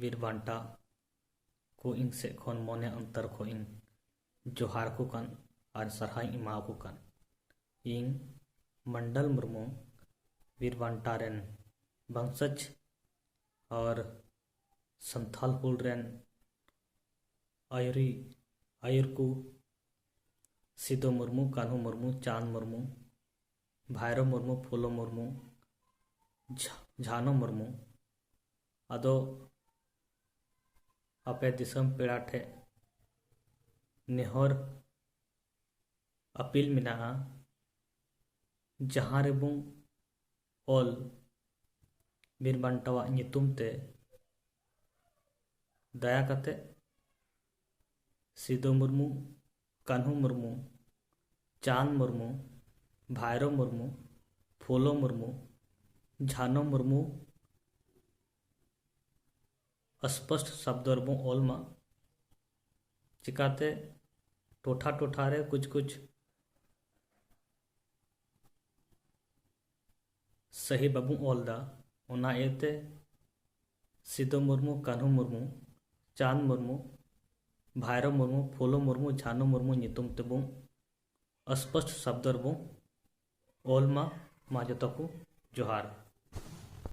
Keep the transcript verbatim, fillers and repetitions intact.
ᱵᱤᱨ ᱵᱟᱱᱴᱟ ᱠᱚ ᱤᱧ ᱥᱮᱫ ᱠᱷᱚᱱ ᱢᱚᱱᱮ ᱚᱱᱛᱚᱨ ᱠᱷᱚᱱ ᱤᱧ ᱡᱚᱦᱟᱨ ᱠᱚ ᱠᱟᱱ ᱟᱨ ᱥᱟᱨᱦᱟᱣ ᱤᱧ ᱮᱢᱟ ᱠᱚ ᱠᱟᱱ᱾ ᱤᱧ ᱢᱚᱱᱰᱚᱞ ᱢᱩᱨᱢᱩ, ᱵᱤᱨ ᱵᱟᱱᱴᱟ ᱨᱮᱱ ᱵᱚᱝᱥᱚᱡᱽ ᱟᱨ ᱥᱟᱱᱛᱷᱟᱞ ᱦᱩᱞ ᱨᱮᱱ ᱟᱹᱭᱩᱨᱤ, ᱟᱹᱭᱩᱨ ᱠᱚ ᱥᱤᱫᱚ ᱢᱩᱨᱢᱩ, ᱠᱟᱹᱱᱦᱩ ᱢᱩᱨᱢᱩ, ᱪᱟᱸᱫᱽ ᱢᱩᱨᱢᱩ, ᱵᱷᱟᱭᱨᱳ ᱢᱩᱨᱢᱩ, ᱯᱷᱩᱞᱳ ᱢᱩᱨᱢᱩ, ᱡᱷᱟ-, ᱡᱷᱟᱱᱳ ᱢᱩᱨᱢᱩ᱾ ᱟᱫᱚ ᱟᱯᱮ ᱫᱤᱥᱚᱢ ᱯᱮᱲᱟ ᱴᱷᱮᱱ ᱱᱮᱦᱚᱨ ᱟᱹᱯᱤᱞ ᱢᱮᱱᱟᱜᱼᱟ, ᱡᱟᱦᱟᱸ ᱨᱮᱵᱚᱱ ᱚᱞ ᱵᱤᱨ ᱵᱟᱱᱴᱟᱣᱟᱜ ᱧᱩᱛᱩᱢ ᱛᱮ, ᱫᱟᱭᱟ ᱠᱟᱛᱮ ᱥᱤᱫᱚ ᱢᱩᱨᱢᱩ, ᱠᱟᱹᱱᱦᱩ ᱢᱩᱨᱢᱩ, ᱪᱟᱸᱫᱽ ᱢᱩᱨᱢᱩ, ᱵᱷᱟᱭᱨᱳ ᱢᱩᱨᱢᱩ, ᱯᱷᱩᱞᱳ ᱢᱩᱨᱢᱩ, ᱡᱷᱟᱱᱳ ᱢᱩᱨᱢᱩ ᱥᱯᱚᱥᱴ ᱥᱚᱵᱫᱚ ᱨᱮᱵᱚᱱ ᱚᱞ ᱢᱟ᱾ ᱪᱤᱠᱟᱛᱮ ᱴᱚᱴᱷᱟ ᱴᱚᱴᱷᱟ ᱨᱮ ᱠᱩᱪ ᱠᱩᱪ ᱥᱟᱹᱦᱤ ᱵᱟᱵᱚᱱ ᱚᱞ ᱮᱫᱟ, ᱚᱱᱟ ᱤᱭᱟᱹᱛᱮ ᱥᱤᱫᱚ ᱢᱩᱨᱢᱩ, ᱠᱟᱹᱱᱦᱩ ᱢᱩᱨᱢᱩ, ᱪᱟᱸᱫᱽ ᱢᱩᱨᱢᱩ, ᱵᱷᱟᱭᱨᱳ ᱢᱩᱨᱢᱩ, ᱯᱷᱩᱞᱳ ᱢᱩᱨᱢᱩ, ᱡᱷᱟᱱᱳ ᱢᱩᱨᱢᱩ ᱧᱩᱛᱩᱢ ᱛᱮᱵᱚᱱ ᱥᱯᱚᱥᱴ ᱥᱚᱵᱫᱚ ᱨᱮᱵᱚᱱ ᱚᱞ ᱢᱟ᱾ ᱢᱟ ᱡᱚᱛᱚ ᱠᱚ ᱡᱚᱦᱟᱨ᱾